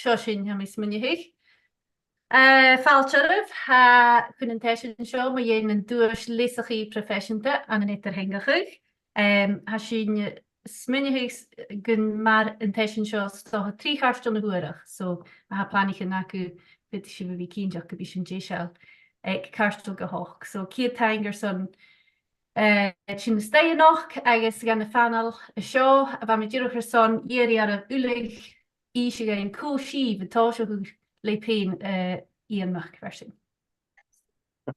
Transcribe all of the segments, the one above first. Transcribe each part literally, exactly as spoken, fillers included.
seo sinn, tha mi a' smaoineachadh. Eh, fàilte oirbh, tha, chun an t-seisean seo mu dheidhinn an duais leasachaidh proifeiseanta ann an eadar-theangachadh. Em, tha sinn a' smaoineachadh s-, gun mair an t-seisean seo 's dòcha trì cairteal na h-uarach, so ma tha planaichean agaibh, faodaidh sibh a bhith cinnteach gum bi sinn deiseil aig cairteal gu h-ochd. So, ceud taing airson, eh, tighinn a-steach a-nochd agus dhan a' phanail an seo, a bha mi dìreach airson iarraidh oirbh uile innse dhuinn cò sibh a' tòiseachadh le pèin, eh, Iain Mac a' Phearsain.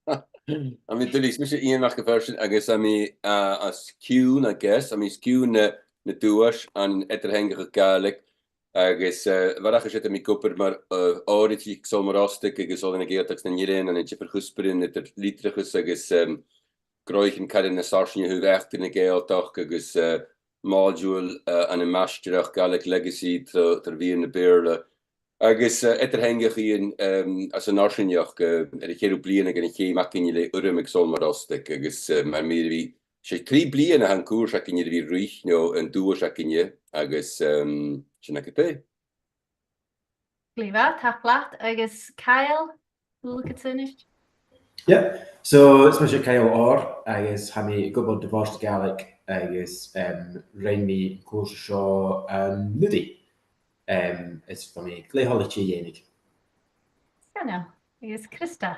Tha mi duilich, 's mise Iain Mac a' Phearsain agus tha mi, uh, os cionn, I guess, tha mi os cionn na, na duais ann an eadar-theangachadh Gàidhlig agus, uh, a bharrachd air sin tha mi ag obair mar, uh, òraidiche aig Sabhal Mòr Ostaig agus Oilthigh na Gàidhealtachd 's nan Eilean ann an diofar chuspairean eadar litreachas agus, um, gnothaichean caran nas fharsainge a thaobh eachdraidh na Gàidhealtachd agus, uh, module, uh, ann am maighstireachd Gaelic Legacy tro, tro mheadhan na Beurla. Agus, eh, eadar-theangachaidhean, em, anns an fharsaingeachd, eh, air a' cheathramh bliadhna dhen a' cheum againne le urram aig Sabhal Mòr Ostaig, agus, eh, mar a bha mi, 's e trì bliadhna a tha an cùrsa againne air a bhith ruith, no an duais againne, agus, em, sin agad e. Glè mhath, tapadh leat, agus Kyle, a bheil thu a' tuigsinn? Yeah, so is mise Kyle Orr, agus tha mi ag obair do Bhòrd na Gàidhlig, agus, em, rinn mi an cùrsa seo an-uiridh. Em, is bha mi glè thoilichte a dhèanamh. Sgoinneil. Agus Krista?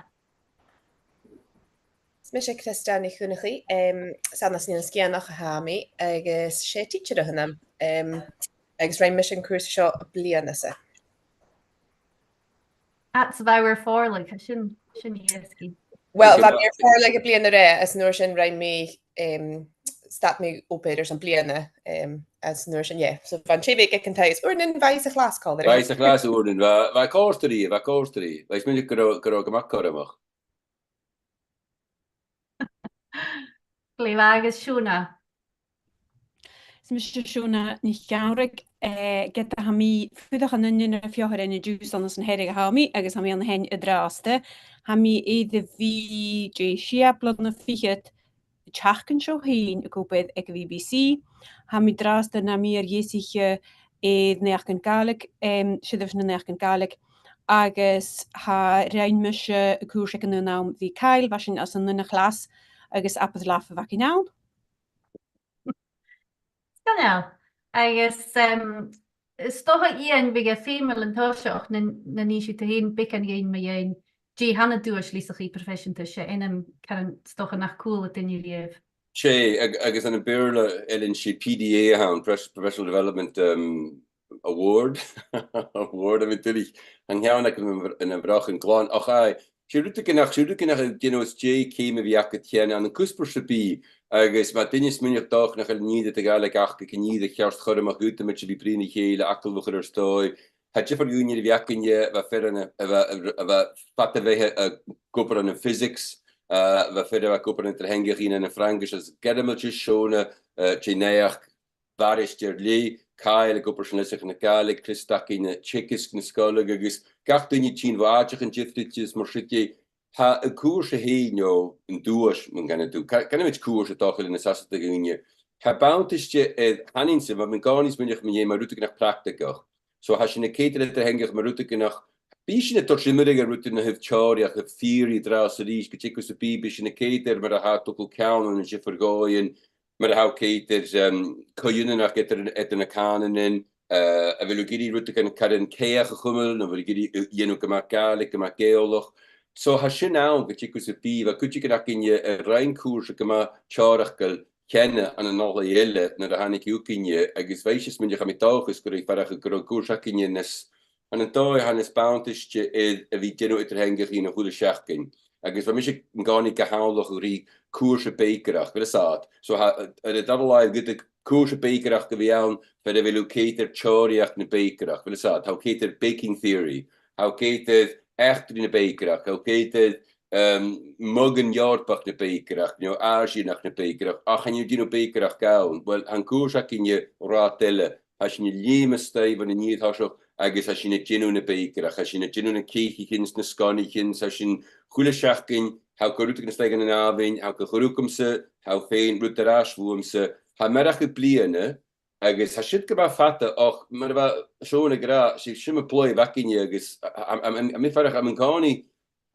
Is mise Krista NicDhonnchaidh, em, 's ann às an Eilean Sgitheanach a tha mi, agus 's e tidsear a th' annam, em, agus rinn mise an cùrsa seo bliadhna-sa. That's bha thu air fòrladh, tha sin, sin èasgaidh. Well, bha mi air fòrladh am bliadhna roimhe, is an uair sin rinn mi, em, stad mi obair airson bliadhna, em, is an uair sin, yeah. So bha an tè bheag aig an taigh is uaireannan bha i sa chlas còmhla rium. Bha i sa chlas uaireannan, bha, bha e a' còrdadh rithe, bha e a' còrdadh rithe. Bha i a' smaoineachadh gun robh, gun robh e gu math cothromach. Glè mhath agus Shona. Is mise Shona NicEanraig, eh, ged a tha mi a' fuireach ann an Inbhir Pheofharain an-diugh, 's ann às an Hearadh a tha mi, agus tha mi ann an sin an-dràsta. Tha mi air a bhith dè, sia bliadhna fichead an t-seachdain seo fhèin ag obair aig a' B B C. Tha mi an-dràsta nam mhìr-dheasaiche air naidheachdan Gàidhlig, em, sireadh na naidheachdan Gàidhlig, agus tha, rinn mise an cùrsa aig an aon àm ri Kyle, bha sinn anns an aon chlas, agus abair leam a bh' againn ann. Sgoinneil. Agus, em, is dòcha, Iain, bhiodh e feumail an toiseach nan, nan innis thu fhèin beagan dhuinn mu dheidhinn dè th' ann an duais leasachaidh proifeiseanta, 's e ainm caran 's dòcha nach cuala duine riamh. 'S e, ag-, agus ann am Beurla, Ellen, 's e P D A a th' ann, Profes-, Professional Development, um, Award. Award, a bheil thu duilich. An ceann aig an, an, an bhrochain glan. Ach aye, 's e rudeigin nach, 's e rudeigin nach eil, you know, 's dè ceum a bhith agad cheana ann an cuspair sam bith. Agus ma tha duine a' smaoineachadh dòcha nach eil an ìre de Ghàidhlig aca, aig an ìre cheart, chan urrainn dhut a bhith a' bruidhinn ri chèile, agallamh a chur air dòigh. Tha diofar dhaoine air a bhith againne, bha fear ann a, a bha, a bha fada bheatha ag obair ann am physics, eh, bha fear a bha ag obair ann an eadar-theangachadh ann am Fraingis, is Gearmailtis, Shona, eh, tè naidheachd, Barraistear Lee, Kyle ag obair san leasachadh na Gàidhlig, Krista againn a' teagasg na sgoile agus gach duine a' tighinn bho àiteachan diofraichte is mar sin de. Tha an cùrsa fhèin, no an duais, mar a chanadh tu, ca-, canaidh mi cùrsa, 's dòcha, le na seasamh do dhaoine. Tha e beanntaiste air, chanainn-sa, ma bhios mi an-còmhnaidh a' smaoineachadh mu dheidhinn mar rudeigin nach practaigeach. So tha sinn a' coimhead air eadar-theangachadh mar rudeigin nach, bidh sinn a' toirt iomradh air rudan a thaobh teòiridheachd, a tha fìor an-dràsta 's a-rithist, gu teagamh sam bith, bidh sinn a' coimhead air mar a tha e a' togail ceann ann an diofar dhòighean, mar a tha e a' coimhead air, um, co-ionannas eadar, eadar na cànanan, eh, a bheil thu ag iarraidh rudeigin caran ceudna a chumail, no a bheil thu ag iarraidh, eh, dhèanamh gu math Gàidhlig, gu math Gàidhealach. So tha sin ann gu teagamh sam bith, bha cuideigin againne a rinn cùrsa gu math teòrachdail cheana ann an oilthigh eile nuair a thàinig i thugainne, agus bha ise a' smaoineachadh, tha mi an dòchas gun robh i a' faireachdainn gun robh an cùrsa againne nas, ann an dòigh, tha e nas beanntaiste air a bhith a' dèanamh eadar-theangachadh a h-uile seachdain. Agus bha mise an-còmhnaidh ga shamhlachadh ri cùrsa bèicearachd, a bheil fhios agad. So tha, air an dàrna làimh, ged a tha cùrsa bèicearachd a bhith ann, far a bheil thu a' coimhead air teòiridheachd na bèicearachd, a bheil fhios agad. Tha thu a' coimhead air baking theory, tha thu a' coimhead air eachdraidh na bèicearachd, tha thu a' coimhead air, um, modhan Eòrpach na bèicearachd, you know, Àisianach na bèicearachd, ach chan eil thu a' dèanamh bèicearachd ann. Well, tha an cùrsa againne ro fhada eile. Tha sinn a' leum a-staigh bhon an fhìor thoiseach agus tha sinn a' dèanamh na bèicearachd, tha sinn a' dèanamh na cèicichean 's na sgonaichean, tha sinn a h-uile seachdain, tha thu a' cur rudeigin a-staigh dhan an àmhainn, tha thu ga chur thugamsa, tha thu a' faighinn rud air ais bhuamsa, tha e a' maireachdainn bliadhna, Agus tha siud gu math fada, ach mar a bha Seòna ag ràdh, 's e suim a' phlè a bh' againne agus a, a, a, a, a, mi fhìn, tha mi an-còmhnaidh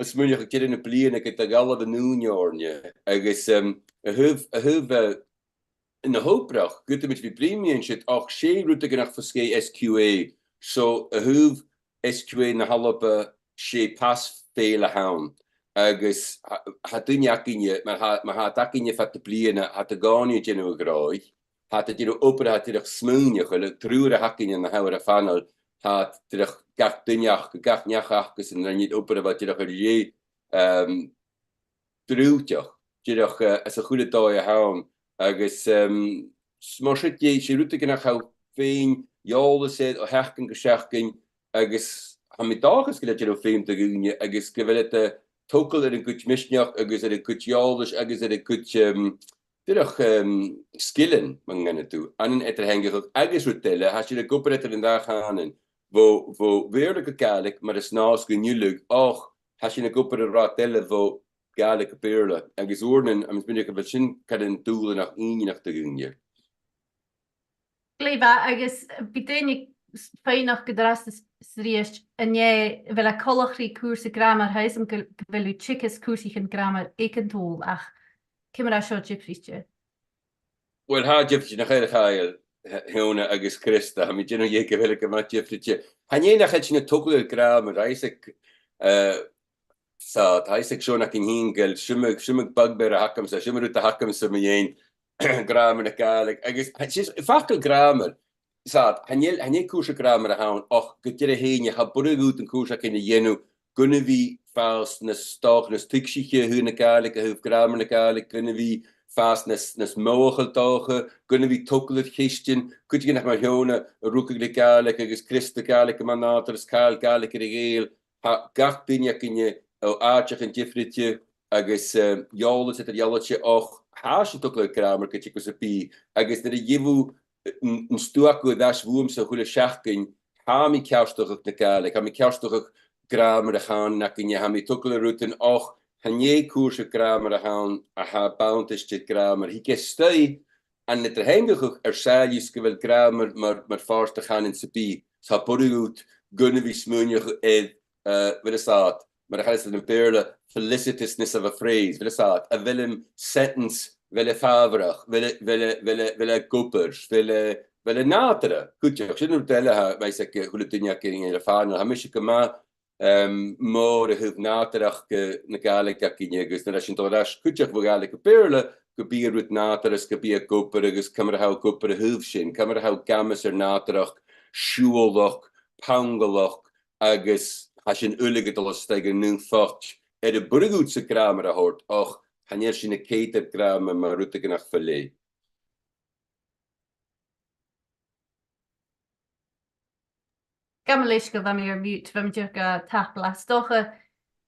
a' smaoineachadh air deireadh na bliadhna gun do dh'fhalbh an ùine oirnne. Agus, em, a thaobh, a thaobh, eh, na h-obrach, gun tuirt mi bhith bruidhinn mu dheidhinn siud, ach 's e rudeigin a th' ann fo sgèith S Q A, so a thaobh S Q A na h-Alba, 's e pas fèill a th' ann. Agus tha, tha daoine againne, mar tha, mar tha iad againne fad na bliadhna, tha iad an-còmhnaidh a' dèanamh a' ghnothaich, tha iad a' dèanamh obair a tha dìreach smaoineachail, an triùir a th' againn anns a' phanail, tha iad dìreach gach duine aca, gach neach aca-san, rinn iad obair a bha dìreach air leth, ehm, diùltach, dìreach, eh, anns a h-uile dòigh a th' ann. Agus, ehm, s-, mar sin, 's e rudeigin a tha thu fhèin eòlach air o sheachdain gu seachdain, agus tha mi an dòchas gu bheil e a' dèanamh feum do dhaoine, agus gu bheil iad a' togail air a gcuid misneachd, agus air a gcuid eòlais, agus air a gcuid, ehm, dìreach, ehm, sgilean, mar a chanadh tu, ann an eadar-theangachadh agus rud eile, tha sinn ag obair eadar an dà chànan, bho, bho Bheurla gu Gàidhlig, mar as àbhaist gun uile, ach tha sinn ag obair air rathad eile bho Gàidhlig gu Beurla, agus uaireannan, tha mi a' smaoineachadh gu bheil sin caran dùbhlanach, inntinneach do dhaoine. Glè mhath, agus bidh daoine a' s-, faighneachd an-dràsta 's, 's a-rithist, an e, a bheil e coltach ri cùrsa gràmair, tha fhios agam gu, gu bheil thu a' teagasg cùrsaichean gràmair aig an t-Sabhal, ach ciamar a tha seo diofraichte? Uill, tha e diofraichte, nach eil, a Chill, Sheòna agus Krista, tha mi a' dèanamh dheth gu bheil e gu math diofraichte. Chan e nach eil sinn a' togail air gràmar, tha fhios aig, eh, 's e, tha fhios aig Seòna againn fhìn gu bheil suim, suim bugbear a th' agamsa, suim rud a th' agamsa mu dheidhinn gràmar na Gàidhlig. Agus tha, 's e, facal gràmar, 's e, chan eil, chan e cùrsa gràmair a th' ann, ach gu dearbh fhèin, tha e a' bruidhinn an cùrsa againn a dhèanamh, gun a bhith a' fàs nas, 's dòcha, nas tuigseiche a thaobh na Gàidhlig, a thaobh gràmar na Gàidhlig, gun a bhith a' fàs nas, nas mothachail 's dòcha, gun a bhith a' togail air cheistean, cuideigin nach mar Sheòna a rugadh le Gàidhlig agus Krista Gàidhlig gu math nàdarra is càil Gàidhlig air a gheall, tha gach duine againne o àiteachan diofraichte agus, eh, eòlas eadar-dhealaichte, ach tha sinn a' togail air gràmar gu teagamh sam bith, agus nuair a gheibh thu an, an stuth aca air ais bhuamsa a h-uile seachdain, tha mi a' ceartachadh na Gàidhlig, tha mi a' ceartachadh gràmar a' chànain againne, tha mi a' togail air rudan, ach chan e cùrsa gràmair a th' ann a tha buntaiste ri gràmar. Thig e a-staigh ann an eadar-theangachadh air sàillibh 's gu bheil gràmar mar, mar phàirt de chànan sam bith, 's tha e a' bruidhinn dhut gun a bhith a' smaoineachadh air, eh, bheil fhios agad, mar a chanas iad ann am Beurla, felicitousness of a phrase, bheil fhios agad, a bheil an sentence, a bheil e fàbharach, a bheil e, a bheil e, a bheil e, a bheil e ag obair, a bheil e, a bheil e nàdarra, cuideachd. Sin rud eile a tha, tha fhios aig a h-uile duine againn air a' phanail. Tha mise gu math, em, mòr a thaobh nàdarrachd, eh, na Gàidhlig againne, agus nuair a tha sinn a' dol air ais cuideachd bho Ghàidhlig gu Beurla, gum bi an rud nàdarra is gum bi e ag obair agus ciamar a tha e ag obair a thaobh sin, ciamar a tha thu ag amas air nàdarrachd, siùbhlachd, pongalachd, agus tha sin uile a' dol a-staigh an aon phot air am bruidhinn dhutsa gràmar a thoirt, ach chan eil sinn a' coimhead air gràmar mar rudeigin ach fa leth. Gabh mo leisgeul, bha mi air mute, bha mi dìreach a' tapadh leat. 'S dòcha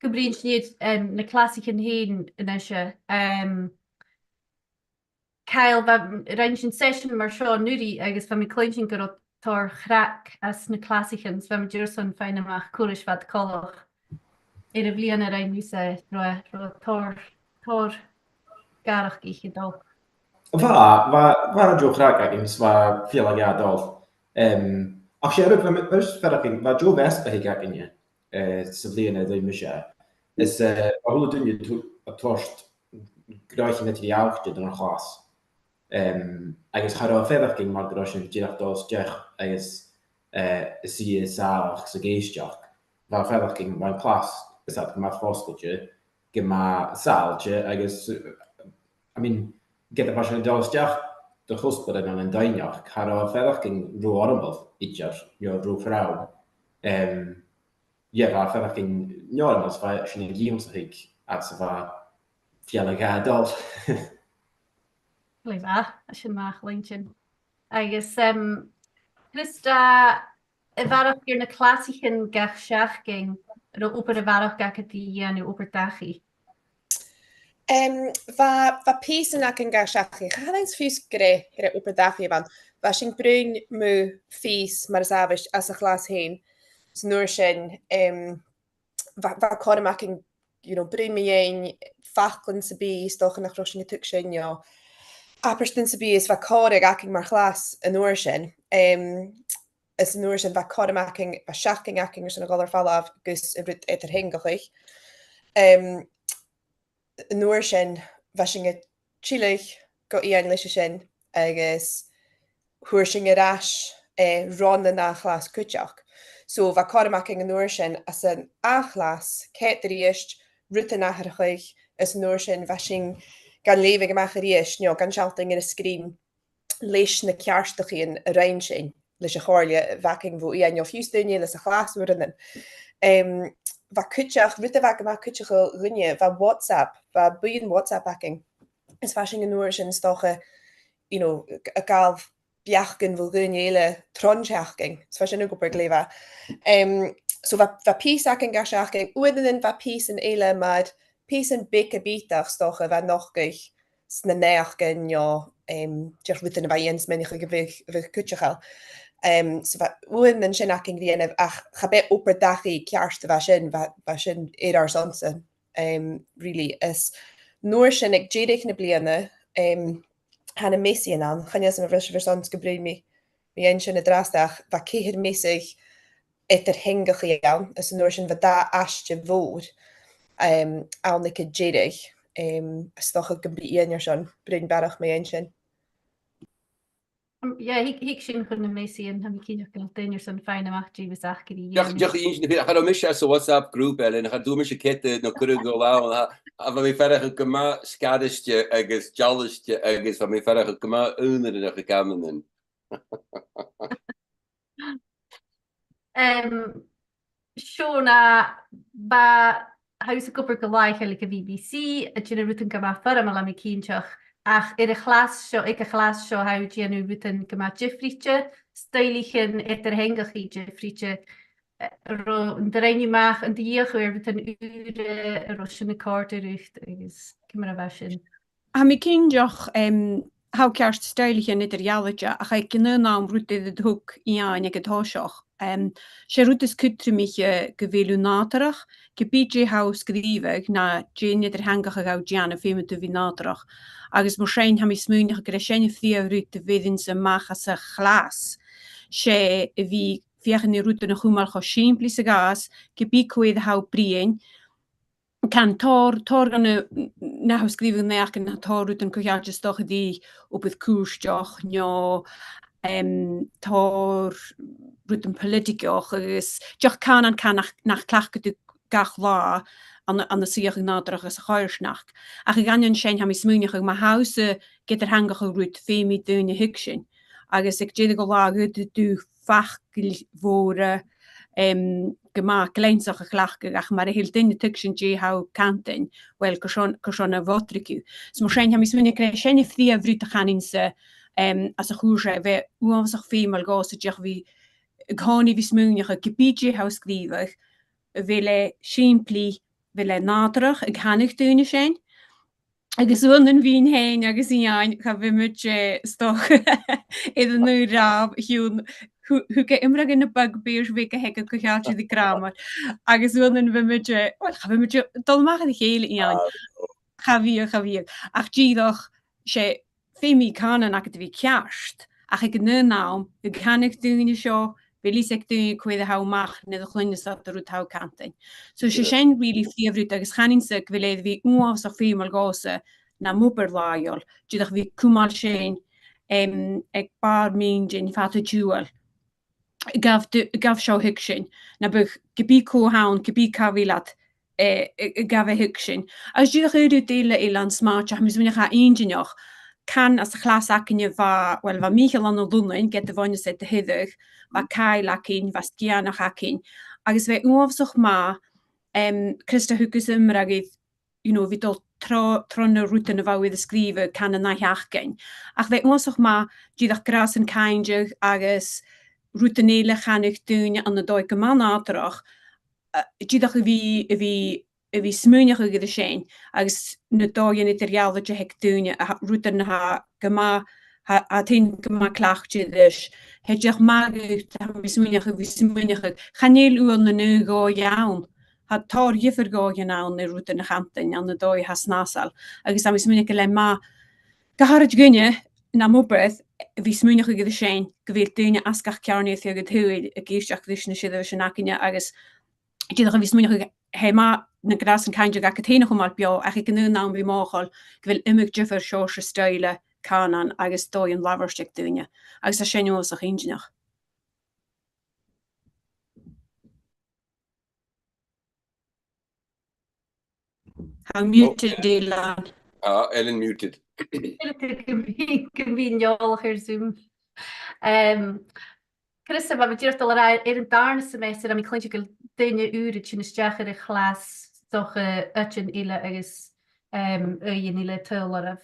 gum bruidhinn sinn air, em, na clasaichean fhèin a-nise, em, Cill, bha, rinn sinn seisean mar seo an-uiridh agus bha mi a' cluinntinn gun robh tòrr chraic anns na clasaichean, 's bha mi dìreach airson faighinn a-mach cò ris bha iad coltach. Air a' bhliadhna a rinn thusa, robh, robh tòrr, tòrr gàireachdainn a' dol. Bha, bha, bha deagh chraic againn, 's bha fìor ghaoth a' dol. Em, ach 's e rud, bha mi, bha mi a' faireachdainn, bha deagh mheasgachadh againne, eh, sa bhliadhna a rinn mise. Is, eh, a h-uile duine a' to-, a' toirt gnothaichean eadar-dhealaichte dhan a' chlas. Em, agus cha robh e a' faireachdainn mar gun robh sinn dìreach a' dol a-steach agus, eh, a' suidhe sàmhach 's ag èisteachd. Bha e a' faireachdainn, bha an clas, 's e, gu math fosgailte, gu math sàbhailte, agus, eh, I mean, ged a bha sinn a' dol a-steach do chuspair ann an doimhneachd, cha robh e a' faireachdainn ro fhoirmeil idir, no ro throm. Em, yeah, bha e a' faireachdainn normal, 's bha sinn ag ionnsachadh agus bha fìor ghaoth a' dol. Glè mhath, tha sin math a chluinntinn. Agus, em, Krista, a bharrachd air na clasaichean gach seachdain, an robh obair a bharrachd agad ri dhèanamh, obair dachaigh? Em, bha, bha pìosan againn gach seachdain. Cha robh e fiù 's gu robh, gu robh obair dachaigh ann. Bha sinn a' bruidhinn mu phìos mar as àbhaist anns a' chlas fhèin. 'S an uair sin, em, bha, bha cothrom againn, you know, bruidhinn mu dheidhinn faclan sam bith 's dòcha nach robh sinn a' tuigsinn, no abairtean sam bith is bha còmhradh againn mar chlas an uair sin. Em, is an uair sin bha cothrom againn, bha seachdain againn airson a dhol air falbh gus an rud eadar-theangachadh. Em, an uair sin bha sinn a' tilleadh gu Iain leis a sin agus fhuair sinn air ais, eh, ron an ath chlas cuideachd. So bha cothrom againn an uair sin anns an ath chlas, ceart a-rithist, rudan atharrachadh, is an uair sin bha sinn gan leughadh a-mach a-rithist, you know, gan sealltainn air an sgrìn leis na ceartachaidhean a rinn sinn, leis a' chomhairle a bh' againn bho Iain no fiù 's daoine eile sa chlas uaireannan. Em, bha cuideachd, rud a bha gu math cuideachail dhuinne, bha WhatsApp, bha buidheann WhatsApp againn. Is bha sinn an uair sin 's dòcha, you know, a' gabhail beachdan bho dhaoine eile tron t-seachdain. So bha sin ag obair glè mhath. Em, so bha, bha pìos againn gach seachdain, uaireannan bha pìosan eile mar pìosan beaga bìodach 's dòcha a bha a' nochdadh sna naidheachdan no, em, dìreach rudan a bha Iain a' smaoineachadh a bhiodh, a bhiodh cuideachail. Em, so bha uaireannan sin againn a dhèanamh, ach cha b' e obair dachaigh ceart a bha sin, bha, bha sin air ar son-sa, em, really. Is an uair sin aig deireadh na bliadhna, em, tha na measaidhean ann, chan eil fhios agam a bheil sibh airson 's gum bruidhinn mi, mi fhìn sin an-dràsta, ach bha ceithir measadh eadar-theangachaidh ann, is an uair sin bha dà aiste mhòr, em, ann aig an deireadh, em, is dòcha gum bi Iain airson bruidhinn barrachd mu dheidhinn sin. Um, yeah, thig, thig sinn chun na measaidhean, tha mi cinnteach gu bheil daoine airson faighinn a-mach dè bhios aca ri dhèanamh. Dìreach, dìreach innse na fir, cha robh mise sa WhatsApp group, Ellen, cha d' fhuair mise cead no cuireadh a dhol ann, ach, ach bha mi a' faireachdainn gu math sgairiste agus dealaiste agus bha mi a' faireachdainn gu math aonaranach aig amannan. Em, Shona, bha, tha thusa ag obair gu làitheil aig a' B B C, a' dèanamh rudan gu math foirmeil, tha mi cinnteach, ach air a' chlas seo, aig a' chlas seo, tha thu a' dèanamh rudan gu math diofraichte, stoidhlichean eadar-theangachaidh diofraichte, eh, ro-, an do rinn thu a-mach, an do dh'fheuch thu air rudan ùra, an robh sin a' còrdadh riut, agus ciamar a bha sin? Tha mi cinnteach, em, tha thu ceart, stoidhlichean eadar-dhealaichte, ach aig an aon àm rud a thug Iain aig an toiseach. Em, 's e rud as cudromaiche gu bheil thu nàdarrach, ge bith dè tha thu a' sgrìobhadh, no dè an eadar-theangachadh a tha thu a' dèanamh, feumaidh tu a bhith nàdarrach. Agus mar sin, tha mi a' smaoineachadh gur e sin a' phrìomh rud a bheireadh sinn a-mach às a' chlas. 'S e a bhith a' feuchainn ri rudan a chumail cho sìmplidh 's a ghabhas, ge bith cò air a tha thu a' bruidhinn, can tòrr, tòrr dha na, na tha thu a' sgrìobhadh an naidheachdan, tha tòrr rudan co-cheangailte 's dòcha ri obair cùirteach, no, em, tòrr rudan poilitigeach, agus dìreach cànan, can nach, nach cleachdadh tu gach latha ann, ann an suidheachadh nàdarrach anns a' choimhearsnachd. Ach a dh'aindeoin sin, tha mi a' smaoineachadh, ma tha thusa ag eadar-theangachadh rud, feumaidh daoine a thuigsinn. Agus aig deireadh an latha, dh'fhaodadh tu faclan mhòra, em, gu math gleansach a chleachdadh, ach mura h-eil duine a' tuigsinn dè tha thu a' cantainn, uill, carson, carson a bhodraigeadh tu? So mar sin, tha mi a' smaoineachadh gur e sin a' phrìomh rud a chanainn-sa, em, anns a' chùrsa, a bhith uabhasach feumail dhòmhsa dìreach a bhith an-còmhnaidh a bhith a' smaoineachadh, ge bith dè tha thu a' sgrìobhadh, a bheil e sìmplidh, a bheil e nàdarrach, a chanadh daoine sin, agus uaireannan bhithinn fhèin agus Iain, cha bhiomaid, eh, 's dòcha, air an aon ràmh, chionn, thu-, thug e iomradh air na bugbears bheaga a th' aige co-cheangailte ri gràmar. Agus uaireannan bhiomaid, eh, uill, cha bhiomaid a' dol a-mach air a chèile, Iain. Ah, no. Cha bhiodh, cha bhiodh. Ach dìreach, 's e, feumaidh cànan agad a bhith ceart, ach aig an aon àm, a chanadh daoine seo, a bheil fhios aig daoine cò air a tha thu a-mach nuair a chluinneas iad an rud a tha thu a' cantainn. So 's e sin really a' phrìomh rud, agus chanainn-sa gu bheil e air a bhith uabhasach feumail dhòmhsa nam obair làitheil, dìreach a bhith a' cumail sin, em, aig bàrr m' inntinn fad an t-siubhail. Gabh d-, gabh seo a thuigsinn, na biodh, ge bith cò th' ann, ge bith càit a bheil iad, eh, eh, gabh e a thuigsinn. Agus dìreach aon rud eile, Eilean, 's mathaid, tha mi a' smaoineachadh, inntinneach, can anns a' chlas againne bha, uill, bha Mìcheal ann an Lunnainn, ged a bhuineas e do Thiriodh, bha Càil againn, bha Sgitheanach againn, agus bha e uabhasach math, em, Christa, thug thusa iomradh air, you know, a bhith a' dol tro-, tro na rudan a bha thu air a sgrìobhadh, can an ath-sheachdain. Ach bha e uabhasach math dìreach gràsan-cinnidh agus rudan eile a chanadh daoine ann an dòigh gu math nàdarrach, eh, dìreach a bhith, a bhith, a bhith a' smaoineachadh air sin, agus na dòighean eadar-dhealaichte a th' aig daoine, a tha, rudan a tha gu math, tha, tha iad fhèin gu math cleachdte ris. Tha e dìreach math dhut, tha mi a' smaoineachadh, a bhith a' smaoineachadh, chan eil uaireannan aon dhòigh ann. Tha tòrr dhiofar dhòighean ann air rudan a chantainn ann an dòigh a tha snasail. Agus tha mi a' smaoineachadh gu bheil e math Gu h-àraid dhuinne, nam obair, bhith smaoineachadh air sin, gu bheil daoine às gach ceàrnaidh a' tighinn a-steach ris na seirbheisean againne agus dìreach a bhith smaoineachadh, tha e math na gnàthasan-cainnte aca fhèin a chumail beò, ach aig an aon àm bhith mothachail gu bheil iomadh diofar seòrsa stoidhle, cànan agus dòighean labhairt aig daoine, agus tha sin uabhasach inntinneach. Tha muted, Ailean. Ah, Ailean muted. Feumaidh gu bhith, gu bhith eòlach air Zoom. Em, Christa, bha mi dìreach a' dol a ràdh, air an dàrna semester, tha mi a' cluinntinn gu bheil daoine ùra a' tighinn a-steach air a' chlas, 's dòcha, àitean eile agus, em, aoighean eile a' tadhal oirbh.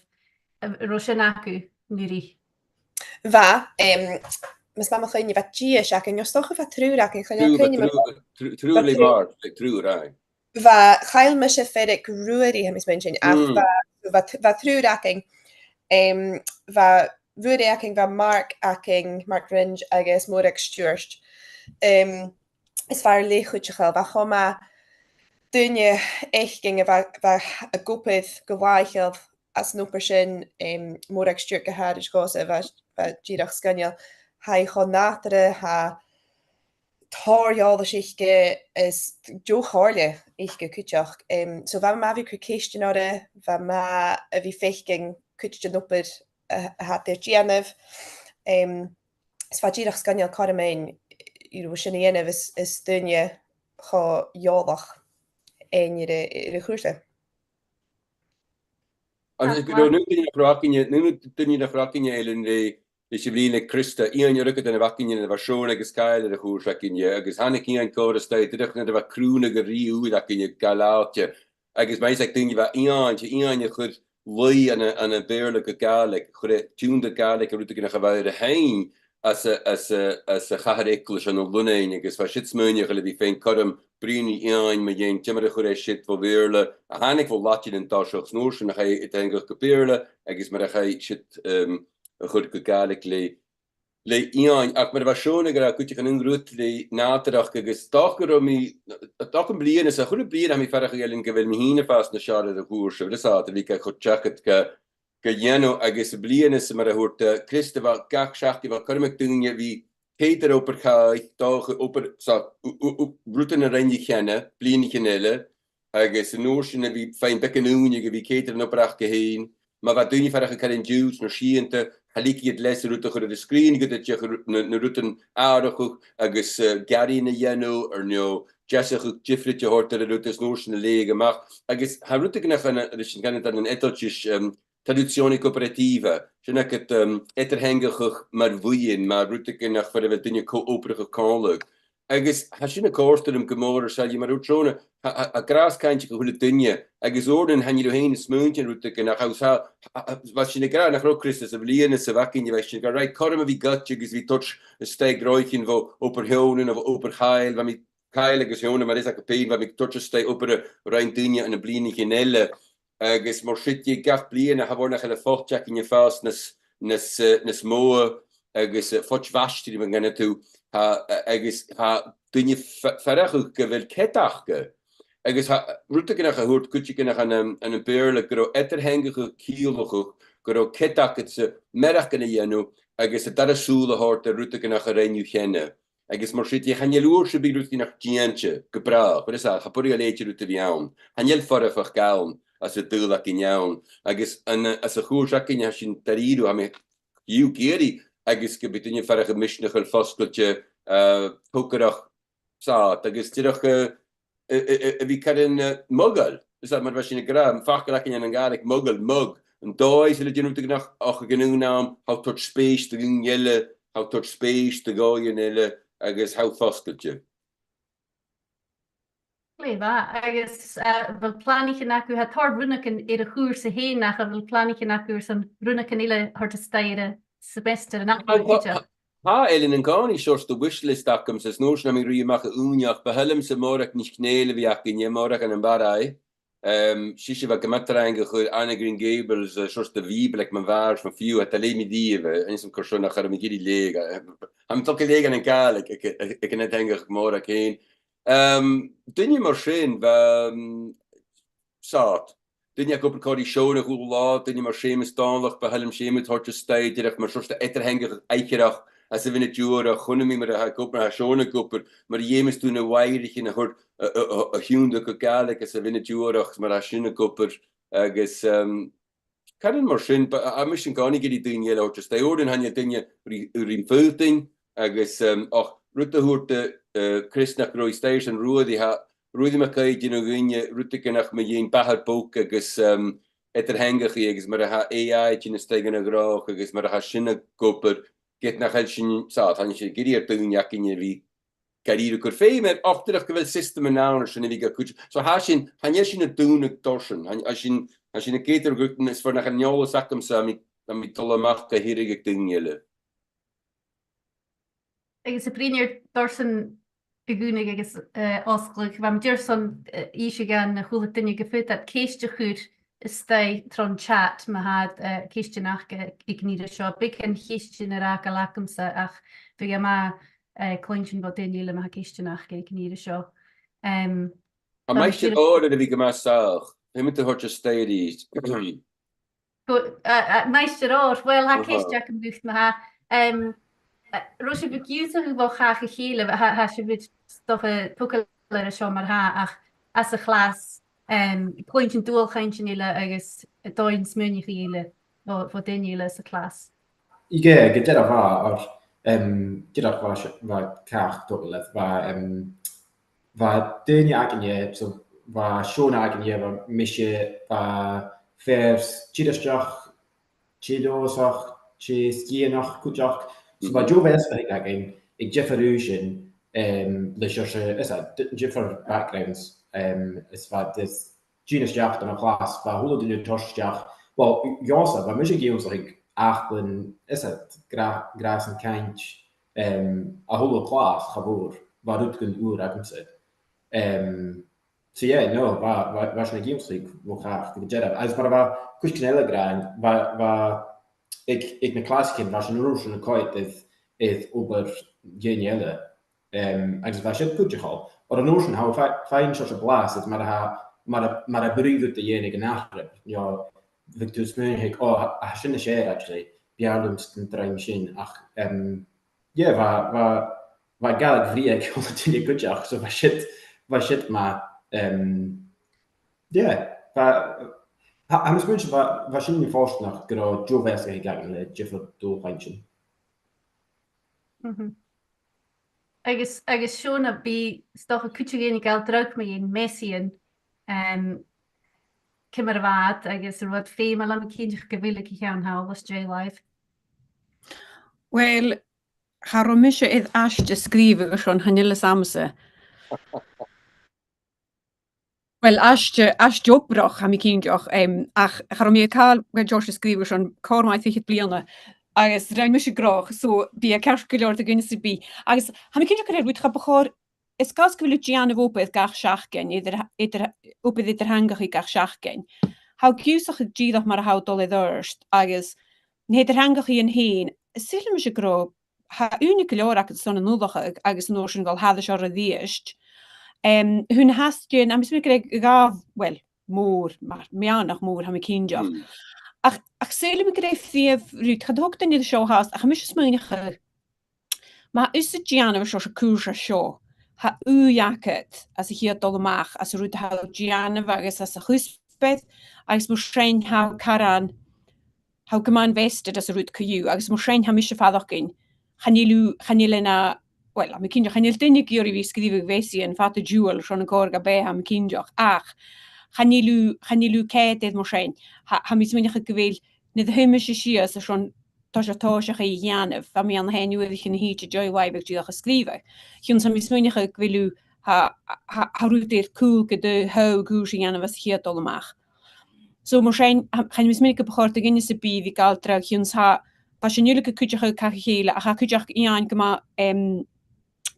An robh sin agaibh an-uiridh? Bha, em, mas math mo chuimhne, bha dithis againn, no 's dòcha bha triùir againn, chan eil cuimhne agam. Triù-, triù-, triùir le Mark, le triùir, aye. Bha, chaill mise fear aig Ruairidh, tha mi a' smaointinn, ach bha, bha, bha triùir againn, em, bha Ruairidh againn, bha Mark againn, Mark Ringe agus Mòrag Stiùbhart. Em, is fear le chuideachadh, bha cho math daoine fhaicinn a bha, bha ag obair gu làitheil anns an obair sin, em, Mòrag Stiùbhart gu h-àraid dhòmhsa, bha, bha dìreach sgoinneil. Tha i cho nàdarra, tha tòrr eòlais aice is deagh chomhairle aice cuideachd. Em, so bha e math a bhith a' cur cheistean oirre, bha e math a bhith a' faicinn cuid den obair a, a tha iad air dèanamh. Em, is bha e dìreach sgoinneil cothrom fhaighinn, you know, sin a dhèanamh is, is daoine cho eòlach fhaighinn air a', air a' chùrsa. Agus gu robh na daoine nach robh againne, na daoine nach robh againne, Ailean, le, leis a' bhliadhna, Christa, Iain Urquhart a bh' againne, a bha Seòna agus Cathal air a' chùrsa againne, agus thàinig Iain còmhla ris, dìreach nuair a bha crùnadh a' rìgh ùr againne gu làidir. Agus bha fhios aig daoine, bha Iain, 's e Iain a chuir laoidh ann an, ann am Beurla gu Gàidhlig, chuir e tionndaidh Gàidhlig air rudeigin a bha air a sheinn anns a', anns a', anns a' chathair eaglais ann an Lunnainn, agus bha siud a' smaoineachadh a bhith faighinn cothrom bruidhinn ri Iain mu dheidhinn ciamar a chuir e siud bho Bheurla, a thàinig bho Laideann an toiseach, 's an uair sin a chaidh e a dh'fhaighinn gu Beurla, agus mar a chaidh siud, um, a chur gu Gàidhlig le, le Iain. Ach mar a bha Seòna ag ràdh, cuideachd, an aon rud le nàdarrachd, agus 's dòcha gun robh mi, 's dòcha am bliadhna sa, a h-uile bliadhna tha mi a' faireachdainn, Ailean, gu bheil mi fhìn a' fàs nas fheàrr air a' chùrsa, bheil fhios agad, a bhith ga chur seachad gu, gu dèanamh, agus am bliadhna sa, mar a thuirt, eh, Christa, bha gach seachdain, bha cothrom aig daoine a bhith, ceudar obair-chàich, 's dòcha obair, so, u-, u-, u-, rudan a rinn iad cheana, bliadhnaichean eile, agus an uair sin a bhith faighinn beagan ùine gu bhith ceudar an obair aca fhèin. Ma bha daoine a' faireachdainn car an-diugh, no sìtheanta, cha leigeadh iad leas an rud a chur air an sgrìn, gu dè, dè, na, na rudan atharrachadh agus, eh, gearraidhean a dhèanamh, air neo deasachadh diofraichte a thoirt air an rud is an uair sin a leughadh a-mach. Agus tha rudeigin ann, a, leis an canadh iad ann an Eadailtis, em, traduzione cooperativa, sin agad, um, eadar-theangachadh mar bhuidheann, mar rudeigin far a bheil daoine a' co-obrachadh còmhla. Agus tha sin a' còrdadh rium gu mòr air sàillibh, mar a thuirt Seòna, tha, tha, tha gràs-cainnteach aig a h-uile duine, agus uaireannan chan eil thu fhèin a' smaointinn air rudeigin, ach tha, tha, tha, bha sinn ag ràdh nach robh, Chris, sa bhliadhna sa bh' againne, bha sinn ag ràdh cothrom a bhith goidte agus a bhith toirt a-steach rudeigin bho obair Sheòna no bho obair Chaill, bha mi Caill agus Sheòna, mar eisimpleir, bha mi toirt a-steach obair a rinn daoine ann am bliadhnaichean eile. Agus mar sin, gach bliadhna, cha mhòr nach eil a' phoit againn a' fàs nas, nas, eh, nas motha, agus, eh, poit mhaighstir, mar a chanadh tu, tha, eh, agus tha daoine fa-, a' faireachdainn gu bheil cead aca. Agus tha, rudeigin a thuirt cuideigin ann an, ann am Beurla, gun robh eadar-theangachadh ciallachadh gun robh cead agadsa mearachdan a dhèanamh agus an dara sùil a thoirt air rudeigin a rinn thu cheana. Agus mar sin, chan eil uair sam bith rudeigin nach dèan sinn gu bràth, mar a tha, cha b' urrainn leithid rud a bhith ann. Chan eil foirfeachd ann anns an t-saoghal againn ann. Agus an, anns a' chùrsa againn, tha sinn dha-rìribh, tha mi ag iarraidh, agus gum bi daoine a' faireachdainn misneachail, fosgailte, eh, togarrach, sad, agus dìreach, eh, a, a, a, a bhith caran, eh, muggle. Is e mar a bha sinn ag ràdh, am facal againn ann an Gàidhlig, muggle, mug. An dòigh sin a dhèanamh rudeigin, ach aig an aon àm, tha thu a' toirt spèis do dhaoine eile, tha thu a' toirt spèis do dhòighean eile, agus tha thu fosgailte. Glè mhath, agus, eh, a bheil planaichean agaibh, tha tòrr rionnagan air a' chùrsa fhèin, ach a bheil planaichean agaibh airson rionnagan eile a thoirt a-steach air a' semester an-ath-thuras? Tha, tha, tha, Ailean, an-còmhnaidh seòrsa de wish list agam, 's an uair sin tha mi a' ruith a-mach à ùine, ach bu thoil leamsa Mòrag NicNèill a bhith againne, Mòrag ann am Barraigh. Em, 's ise a bha gu math trang a' cur Anne of Green Gables, eh, seòrsa de Bhìoball aig mo mhàthair, 's mo phiuthar, tha e leam a-riamh, eh, inns' an cur seo nach eil mi ag iarraidh leughadh, eh, tha mi a' dol ga leughadh ann an Gàidhlig aig, aig, aig an eadar-theangachadh Mhòrag fhèin. Em, daoine mar sin, bha, em, sàt. daoine ag obair còmhla ri Seòna a h-uile latha, daoine mar Seumas Dòmhnallach, bu thoil leam Seumas a thoirt a-steach, dìreach mar seòrsa eadar-theangachadh eadar-dhealaichte, às a' mhionaid ùr, a chionn 's mar a tha e ag obair, mar a tha Seòna ag obair, mar a dh'fheumas tu na làraichean a thoirt, a, a, a, a thionndadh gu Gàidhlig às a' mhionaid ùr, mar a tha sin ag obair, agus, um, cànan mar sin, bu, a, a, mise an-còmhnaidh ag iarraidh daoine eile a thoirt a-steach. Òrain, chan eil daoine ri, ri fhaotainn, agus, um, ach rud a thuirt, uh, Chris nach robh a-staigh airson Ruairidh, tha Ruairidh MacAoidh an aon duine, rudeigin nach mu dheidhinn Bathar Bog agus, um, eadar-theangachaidh agus mar a tha A I a' tighinn a-steach dhan a' ghnothach agus mar a tha sin ag obair, ged nach eil sinn, 's e, tha sinn ag iarraidh air daoine againn a bhith gu ìre cur feum air, ach dìreach gu bheil system ann air sin a bhith ga cuid. So tha sinn, chan eil sinn a' dùnadh dorsan, tha, tha sinn, tha sinn ag iarraidh gu, is far nach eil an eòlas agamsa, tha mi, tha mi a' dol a-mach gu h-àraidh aig daoine eile. Agus a' bruidhinn air dorsan a dhùnadh agus, eh, fhosgladh, bha mi airson, eh, innse dhan a h-uile duine gum faod iad ceist a chur a-steach tron chat ma tha, eh, ceistean aca aig an ìre seo. Bidh an ceistean air fhàgail agamsa ach bhiodh e math, eh, cluinntinn bho dhaoine eile ma tha ceistean aca aig an ìre seo. Em, Tha maighstir Òir air a bhith gu math sàmhach. Feumaidh tu a thoirt a-steach ris. Gu, a, a, maighstir Òir, uill, tha ceist agam dhut ma-thà. Em, eh, an robh sibh ag ionnsachadh bho chàch a chèile, tha, tha sibh, 's dòcha, a' togail air a seo mar-thà, ach anns a' chlas, em, cluinntinn dualchainntean eile agus dòighean smaoineachaidh eile bho, bho dhaoine eile sa chlas. Aidh, gu dearbh bha, oir, em, dìreach bha s-, bha càch a' togail air, bha, em, bha daoine againne, so bha Seòna againne, bha mise, bha fear Tiristeach, Tiristeach, Tiristeach cuideachd. So bha deagh mheasgachadh againn aig diofar aoisean, em, leis a' seòrsa, is e, di-, diofar backgrounds, em, is bha, is tighinn a-steach dhan a' chlas, bha a h-uile duine a' toirt a-steach, uill, dhòmhsa, bha mise ag ionnsachadh Aclann, is e, Gnà-, Gnàthas an Cainnt, em, a h-uile clas, cha mhòr, bha rudeigin ùr agamsa. Em, so yeah, no, bha, bha, bha sinn ag ionnsachadh bho chàch gu dearbh. Agus mar a bha cuideigin eile ag ràdh, bha, bha aig, aig na clasaichean, bha sinn an uair sin a' coimhead air, air obair dhaoine eile. Em, agus bha siud cuideachail. Oir an uair sin, tha, tha, tha an seòrsa blas, is mar a tha, mar a, mar a b' urrainn dhut a dhèanamh an ath-thuras, you know, bhiodh tu a' smaoineachadh, o, tha, tha sin nas fheàrr, actually, b' fheàrr leamsa an druim sin, ach, em, yeah, bha, bha, bha Gàidhlig bhrèagha aig a h-uile duine cuideachd, so bha siud, bha siud math, em, yeah, bha, tha, tha mi a' smaoineachadh, bha, bha sinn fortanach gun robh deagh mheasgachadh againn le diofar dhualchainntean. Mhm. Agus, agus Seòna, bidh, 's dòcha, cuid de dhaoine a' gabhail dragh mu dheidhinn measaidhean, em, ciamar a bha iad, agus an robh iad feumail, tha mi cinnteach gu bheil aig a' cheann thall às dèidh làimh. Uill, cha robh mise air aiste sgrìobhadh airson chan eil fhios agamsa. Uill, aiste, aiste obrach, tha mi cinnteach, em, ach cha robh mi a' call gu George a sgrìobhadh airson còrr math air fichead bliadhna, agus rinn mise gnothach, so bidh e ceart gu leòr do dhuine sam bith. Agus tha mi cinnteach gur e rud cha bu chòir, is gus gu bheil thu a' dèanamh obair gach seachdain, eadar, eadar, obair eadar-theangachaidh gach seachdain, tha thu ag ionnsachadh dìreach mar a tha thu a' dol air adhart, agus na h-eadar-theangachaidhean fhèin, saoilidh mise gun robh tha ùine gu leòr agad airson an ullachadh agus an uair sin a dhol thairis orra a-rithist. Em, chun a' theastaigh, tha mi a' smaoineachadh gur e dhà, uill, mòr, mar, meadhanach mòr, tha mi cinnteach. Mm. Ach, ach saoilidh mi gur e a' phrìomh rud, cha do thog duine seo fhathast, ach tha mise a' smaoineachadh, ma tha thusa a' dèanamh an seòrsa cùrsa seo, tha ùidh agad anns a' chiad dol a-mach, anns an rud a tha thu a' dèanamh agus anns a' chuspair, agus mar sin tha thu caran tha thu gu math invested anns an rud co-dhiù, agus mar sin tha mise a' faireachdainn, chan eil thu, chan eil e na, uill, tha mi cinnteach, chan eil duine ag iarraidh a bhith a' sgrìobhadh measaidhean fada diubhail airson an còrr dha beatha, tha mi cinnteach, ach chan eil thu, chan eil thu ceud air mar sin. Tha, tha mi a' smaoineachadh gu bheil, nuair a thèid mise sìos airson toiseach tòiseachaidh a dhèanamh, bha mi ann an aon uair a thìde an dèidh làimh dìreach a' sgrìobhadh. Chionn 's tha mi a' smaoineachadh gu bheil thu, tha, tha, tha rud air cùl gu do thaobh cùrsa a dhèanamh anns a' chiad dol a-mach. So mar sin, tha, chan eil mi a' smaoineachadh gum bu chòir do dhuine sam bith a bhith a' gabhail dragh, chionn 's tha, tha sinn uile gu cuideachadh càch a chèile, ach tha cuideachd Iain gu math, em,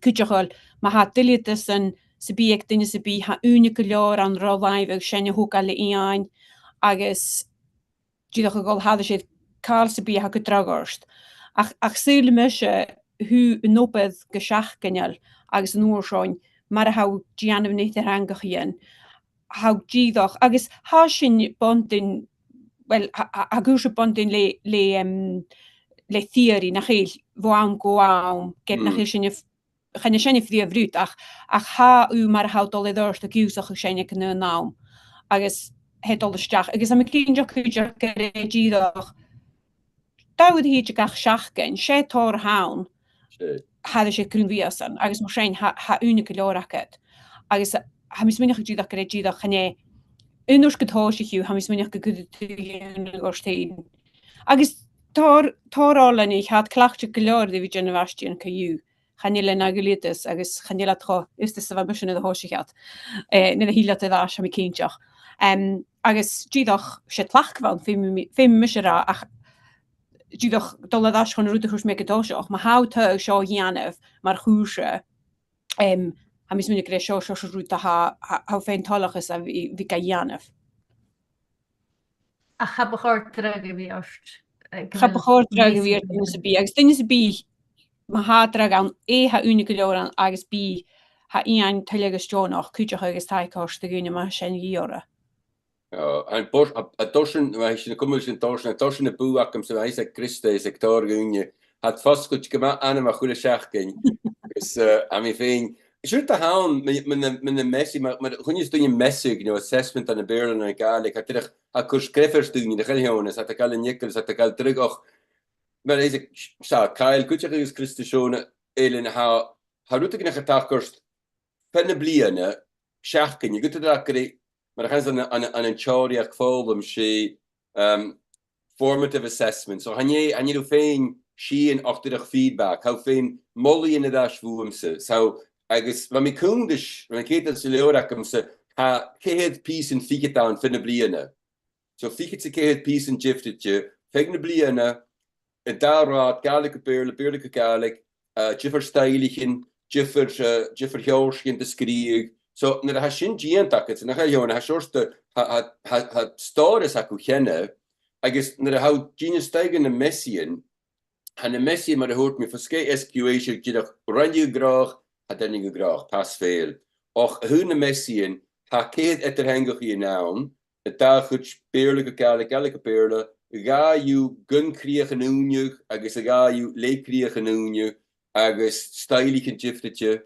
cuideachail, ma tha duilgheadasan sam bith aig duine sam bith, tha ùine gu leòr ann ro làimh agus sin a thogail le Iain, agus dìreach a dhol thairis air càil sam bith a tha gu dragh ort. Ach, ach saoilidh mise, thu an obair gu seachdainneil agus an uair sin, mar a tha thu a' dèanamh na h-eadar-theangachaidhean, tha dìreach, agus tha sin buntainn, well, tha, tha, tha cùrsa buntainn le, le, em, le theory, nach eil, bho àm gu àm, ged nach eil sin a' f-, chan e sin a' phrìomh rud, ach, ach tha thu mar a tha thu a' dol air adhart ag ionnsachadh sin aig an aon àm, agus tha e a' dol a-steach, agus tha mi cinnteach cuideachd gur e dìreach dà uair a thìde gach seachdain, 's e tòrr a th' ann, tha e grunn mhìosan, agus mar sin, tha, tha ùine gu leòr agad. Agus tha mi a' smaoineachadh dìreach gur e dìreach, chan e, aon uair 's gun tòisich thu, tha mi a' smaoineachadh gun cuir thu ùine ort fhèin. Agus tòrr, tòrr oileanaich, tha iad cleachdte gu leòr ri bhith a' dèanamh aistean co-dhiù. Chan eil e na dhùbhlantas agus chan eil iad cho aosta 's a bha mise nuair a thòisich iad. Eh, nuair a thill iad air ais, tha mi cinnteach. Em, agus dìreach, 's e tlachd a bh' ann, feumaidh mi, feumaidh mise ràdh, ach dìreach dol air ais chun an rud a thuirt mi aig an toiseach, ma tha thu a' dol seo a dhèanamh mar chùrsa, em, tha mi a' smaoineachadh gur e seo, seo, seo an rud a tha, tha, tha thu faighinn toileachas a bhith, bhith ga dhèanamh. Ach cha bu chòir dragh a bhith ort, eh, gu Cha bu bheil chòir dragh a bhith ort measan duine sam bith, agus duine sam bith, ma tha dragh ann, A, tha ùine gu leòr ann, agus B, tha Iain toilichte agus deònach cuideachd agus tha e a' còrdadh ri daoine ma tha sin a dhìth orra. Ò, an bor-, a, an dorsan, ma tha sinn a' cumail sin an dorsan, an dorsan a' bùth agamsa, ma tha fhios aig Krista is aig tòrr dhaoine, tha iad fosgailte gu math anmoch a h-uile seachdain. Agus, eh, tha mi fhèin, siud a th' ann, mun, mun, mun a' mheas-, mar, mar a chuireas daoine measadh, you know, assessment ann am Beurla no ann an Gàidhlig, tha dìreach, tha e a' cur sgreamh air daoine, nach eil, Sheòna, is tha iad a' gabhail an eagal, is tha iad a' gabhail dragh, ach, mar a tha, 's e, Cailean cuideachd agus Krista, Seòna, Ailean, tha, tha rudeigin a' tachairt fad na bliadhna, seachdain, a' gabhail dragh gu, mar a chanas iad ann an, ann an, ann an teòiridh foghlam, 's e, um, formative assessment. So chan e, chan eil thu a' faighinn sìon ach dìreach feedback. Tha thu a' faighinn molaidhean air ais bhuamsa. So, agus bha mi cunntais, bha mi a' coimhead air an leabhar agamsa, tha ceithir pìosan fichead ann fad na bliadhna. So fichead 's a ceithir pìosan diofraichte, feadh na bliadhna, an dà rathad, Gàidhlig gu Beurla, Beurla gu Gàidhlig, eh, diofar stoidhlichean, diofar, eh, diofar sheòrsaichean de sgrìobhadh. So nuair a tha sin dèante agad, 's nach eil, Sheòna, tha seòrsa de, tha, tha, tha, tha stòras agaibh cheana, agus nuair a tha thu a' dèanamh staigh air na measaidhean, tha na measaidhean, mar a thuirt mi, fo sgèith S Q A, 's e dìreach roinn an gnothach, tha daoine an gnothach, pass fail. Ach a thaobh na measaidhean, tha ceithir eadar-theangachaidhean ann, an dà chuid, Beurla gu Gàidhlig, Gàidhlig gu Beurla, a dhà dhiubh gun crìoch an ùine agus a dhà dhiubh le crìoch an ùine, agus stoidhlichean diofraichte,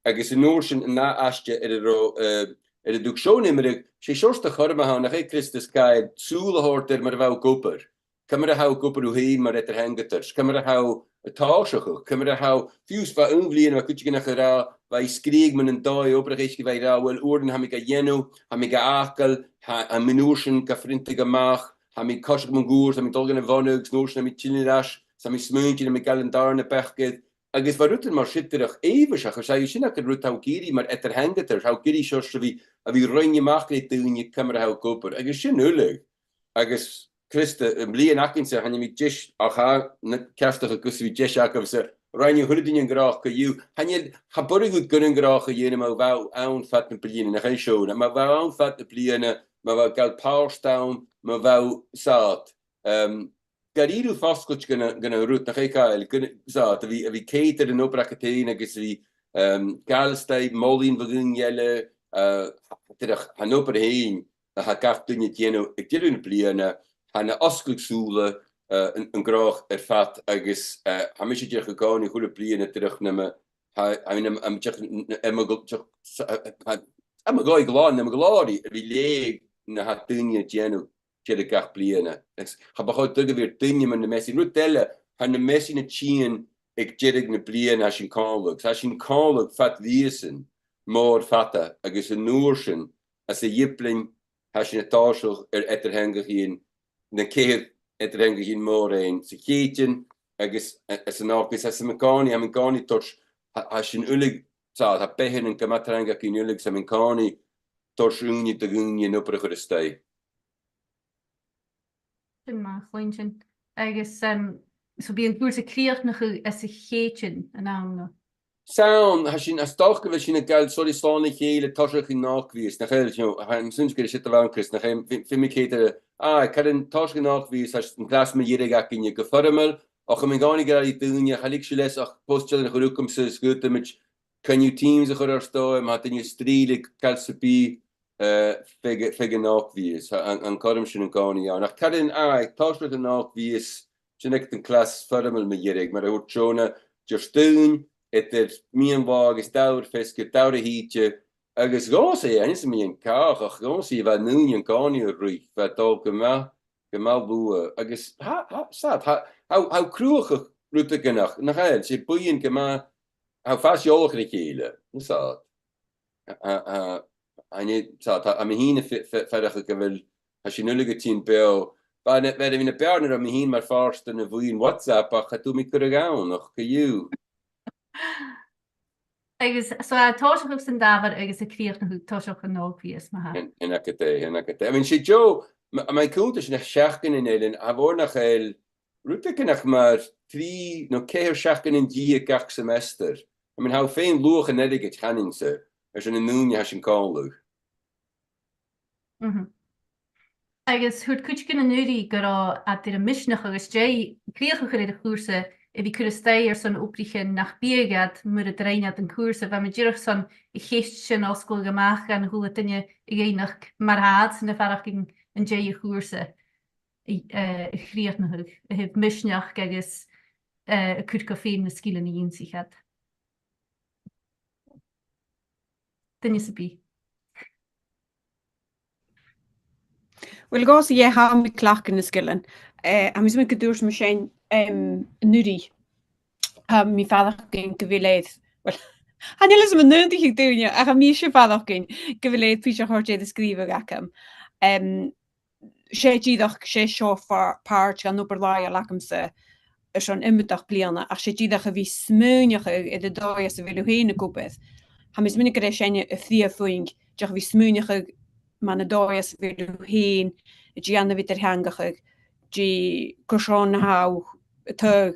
agus an uair sin an ath aiste air an robh, eh, air an tug Seòna iomradh, 's e seòrsa de chothrom a th' ann, nach e, Krista, 's gabhail sùil a thoirt air mar a bha thu ag obair. Ciamar a tha thu ag obair thu fhèin mar eadar-theangadair, ciamar a tha thu a' tòiseachadh, ciamar a tha thu, fiù 's bha aon bhliadhna, bha cuideigin a' ràdh, bha i a' sgrìobhadh mun an dòigh obrach aice, bha i ag ràdh, uill, uaireannan tha mi ga dhèanamh, tha mi ga fhàgail, tha, tha mi an uair sin ga phrionntadh a-mach, tha mi a' coiseachd mun cuairt, tha mi a' dol gun a' bhonnaich, 's an uair sin tha mi a' tighinn air ais, 's tha mi a' smaointinn, tha mi a' gabhail an dàrna peacadh, agus bha rudan mar sin dìreach èibhinn, ach 's e sin agaibh an rud a tha thu ag iarraidh mar eadar-theangadair, tha thu ag iarraidh seòrsa a bhith, a bhith a' roinn a-mach le daoine ciamar a tha thu ag obair, agus sin uile. Agus Krista, am bliadhna againne, chan eil mi deas, ach tha na ceartachadh gus a bhith deas agaibh-sa, rinn a h-uile duine an gnothach co-dhiù. Chan eil, cha b' urrainn dhut gun an gnothach a dhèanamh ma bha thu ann fad na bliadhna, nach eil, Seòna, ma bha thu ann fad na bliadhna, ma bha thu a' gabhail pàirt ann, ma bha thu, 's dòcha, um, gu dearbh fosgailte gun a, gun an rud, nach e, Cailean, gun, 's dòcha, a bhith, a bhith a' coimhead air an obair agad fhèin agus a bhith, um, a' gabhail a-staigh molaidhean bho dhaoine eile, uh, dìreach, tha an obair fhèin a tha gach duine a' dèanamh aig deireadh na bliadhna, tha e na fhosgladh sùla, eh, an, an gnothach air fad agus, eh, tha mise dìreach an-còmhnaidh a h-uile bliadhna dìreach nam, tha, tha mi nam, nam, dìreach, nam, nam, dìreach, sa, eh, tha, nam dhòigh glan, nam ghlòir a bhith a' leughadh na tha daoine a' dèanamh deireadh gach bliadhna. Agus cha bu chòir dragh a bhith air duine mu na measaidhean. Rud eile, tha na measaidhean a' tighinn aig deireadh na bliadhna, tha sin còmhla, tha sin còmhla fad mhìosan mòr fada agus an uair sin, anns a' Ghiblean, tha sinn a' tòiseachadh air eadar-theangachaidhean, na ceithir eadar-theangachaidhean mòra fhèin, sa Chèitean agus, eh, san Ògast, agus tha mi an-còmhnaidh, tha mi an-còmhnaidh a' toirt, tha, tha sinn uile, 's dòcha, tha beatha ann gu math trang againn uile, agus tha mi an-còmhnaidh a' toirt ùine do dhaoine an obair a chur a-staigh. Sin math, cluinntinn. Agus, em, so bidh an cùrsa a' crìochnachadh anns a' Chèitean, an àm no? 'S ann, tha sinn, 's dòcha gu bheil sinn a' gabhail, sorry, Slàn a Chèile, toiseach an ath-mhìos, nach eil, you know, tha mi a' smaointinn gur e siud a bh' ann, Chris, nach eil, feu-, feumaidh mi coimhead air, aye, caran toiseach an ath-mhìos, tha s-, an clas mu dheireadh againne gu foirmeil, ach tha mi an-còmhnaidh ag ràdh ri daoine, cha leig sibh leas ach post-dealain a chur thugamsa, is faodaidh mi coinneamh Teams a chur air dòigh, ma tha duine a' strì le càil sam bith, eh, feadh, feadh an òg-mhìos, tha an, an cothrom sin an-còmhnaidh ann. Ach caran, aye, tòiseachadh an òg-mhìos, sin aig an clas foirmeil mu dheireadh, mar a thuirt Shona, Diardaoin, eadar meadhan-latha agus dà uair feasgar, dà uair a thìde, agus dhòmhsa e, a-nis a' mhì-chàch, ach dhòmhsa e, bha an ùine an-còmhnaidh a' ruith, bha e a' dol gu math, gu math luath, agus tha, tha, 's e, tha, tha, tha cruthachadh rudeigin, nach eil, 's e buidheann gu math, tha fàs eòlach air a chèile, 's e. A, a, a, tha, tha, tha mi fhìn a' f-, f-, faireachdainn gu bheil, tha sinn uile gu tighinn beò. Bha na, bha na, bha na beàrnan ro mi fhìn mar phàirt de na buidhnean WhatsApp, ach cha d' fhuair mi cuireadh ann, ach co-dhiù. Agus, so, a' tòiseachadh san Dàmhair agus a' crìochnachadh toiseach an òg-mhìos, ma-thà. Sin, sin agad e, sin agad e. I mean, 's e deagh, ma, ma tha mi a' cunntadh sna seachdainean, Eilean, tha mi a' faicinn nach eil rudeigin ach mar trì no ceithir seachdainean deug gach seimeastar. I mean, tha thu fhèin luach an airgid, chanainn-sa, airson an ùine a tha sinn còmhla. Mhm. Agus thuirt cuideigin an-uiridh gun robh iad air am misneachadh às dèidh crìochachair air a' chùrsa a bhith a' cur a-steach airson obraichean nach biodh iad mura do rinn iad an cùrsa. Bha mi dìreach airson a' cheist sin fhosgladh a-mach dhan a h-uile duine a dh'fhaighneachd mar a tha iadsan a' faireachdainn an dèidh a' chùrsa a, eh, a chrìochnachadh, a thaobh misneachd agus, eh, a' cur gu feum na sgilean a dh'ionnsaich iad. Duine sam bith. Uill, dhòmhsa, yeah, tha mi a' cleachdadh na sgilean. Eh, tha mi a' smaoineachadh gun tuirt mi sin, em, an-uiridh. Tha mi a' faireachdainn gu bheil e, uill, chan eil fhios agam an aontaich daoine, ach tha mise a' faireachdainn gu bheil e piseach a thoirt air an sgrìobhadh agam. Em, 's e dìreach, 's e seo far-, pàirt dhen obair làitheil agamsa airson iomadach bliadhna, ach 's e dìreach a bhith a' smaoineachadh air an dòigh anns a bheil thu fhèin ag obair. Tha mi a' smaoineachadh gur e sin a' phrìomh phuing, dìreach a bhith a' smaoineachadh mun an dòigh anns a bheil thu fhèin a' dèanamh eadar-theangachadh, dè, carson a tha thu, a tha,